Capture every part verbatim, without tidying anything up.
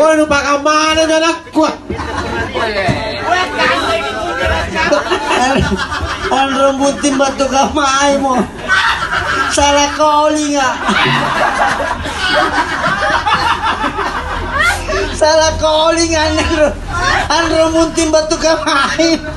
Oh, nupakammana anakku. Anrong bunting battu kammaimo. Sala kolinga. Sala kolinga anrong. Anrong bunting battu kammaimo.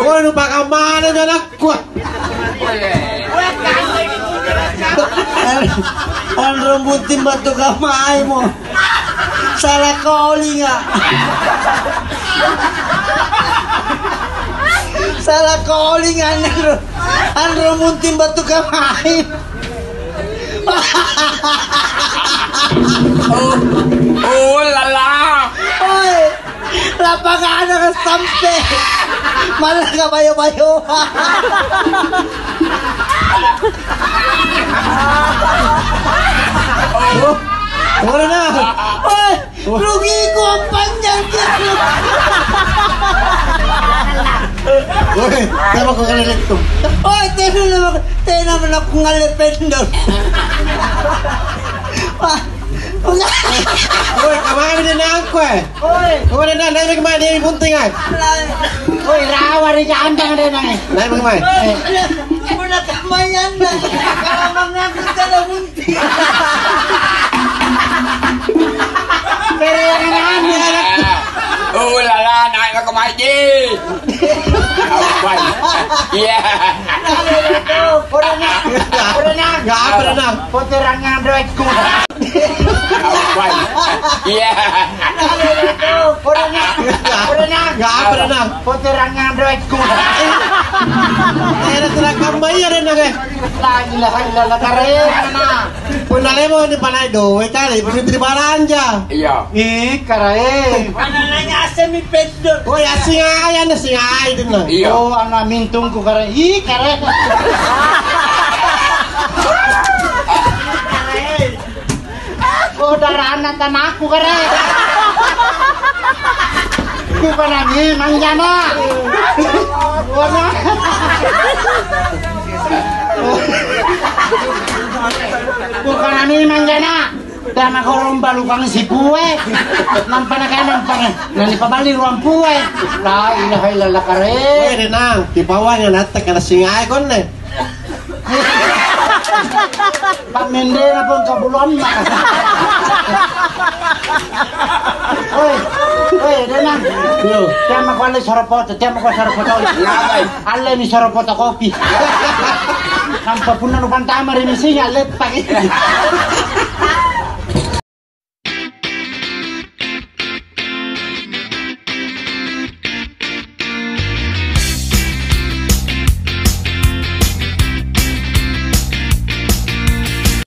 Oh, nupakammana anakku. Anrong bunting battu kammaimo. Sala kolinga. Sala kolinga anrong. Anrong bunting battu kammaimo. Oh, oh la la. Oi, lapangana sampe. Malah nggak bayo-bayo. Oh, mana na? Oi, rugiku ampanjang. Woi, tena mako ngale lettu. Oi, tena mako, tena mako ngale pendol. Wah, wah. Woi, kamana dia nangko, eh? Oi. Kamana dia nangko, kamana dia bunting, eh? Oi, rawa ri jambang dia nangko. Naik bagaimana? Eh. Udah kamayan, nah. Kalau mengaku salah bunting. Kereangan anu. Oh la la, naik mako maji. Iya. Udah na, udah na. Nggak apa, Nang. Poterangnya doekku. Iya. Udah na, udah na. Nggak apa, Nang. Poterangnya doekku. Eh, ada terakam bayar, Nang, eh. La ilaha illallah, karena. Punna le'baka nipanai doe' kale, ipamintu ri balanja. Iya. Ih, karaeng. Mana nanya asemmi pendol. Oh, ya, singai, ana singai, tenna. Iya. Oh, ana mintungku karaeng. Ih, karaeng. Oh, darana tanaku karaeng. Bukan angin, manjana. Bukan. Bukan ani manjana. Tena korong balukang sipue. Nampa nakana nampa na nipaballi ruang pue. La ilaha illallah kare. Weh, Denang, kipauanga natta kana singae konne. Pammendena pong kabulanna. Woi, woi, Denang. Yo. Tiamma ko alle soropoto, tiamma ko soropoto. Ngapai? Allemi soro fotokopi. Nampa punna nupantama ri mesinga, leppaki.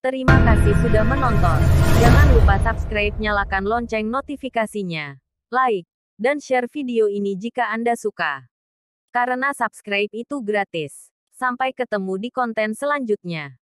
Terima kasih sudah menonton. Jangan lupa subscribe, nyalakan lonceng notifikasinya. Like dan share video ini jika Anda suka. Karena subscribe itu gratis. Sampai ketemu di konten selanjutnya.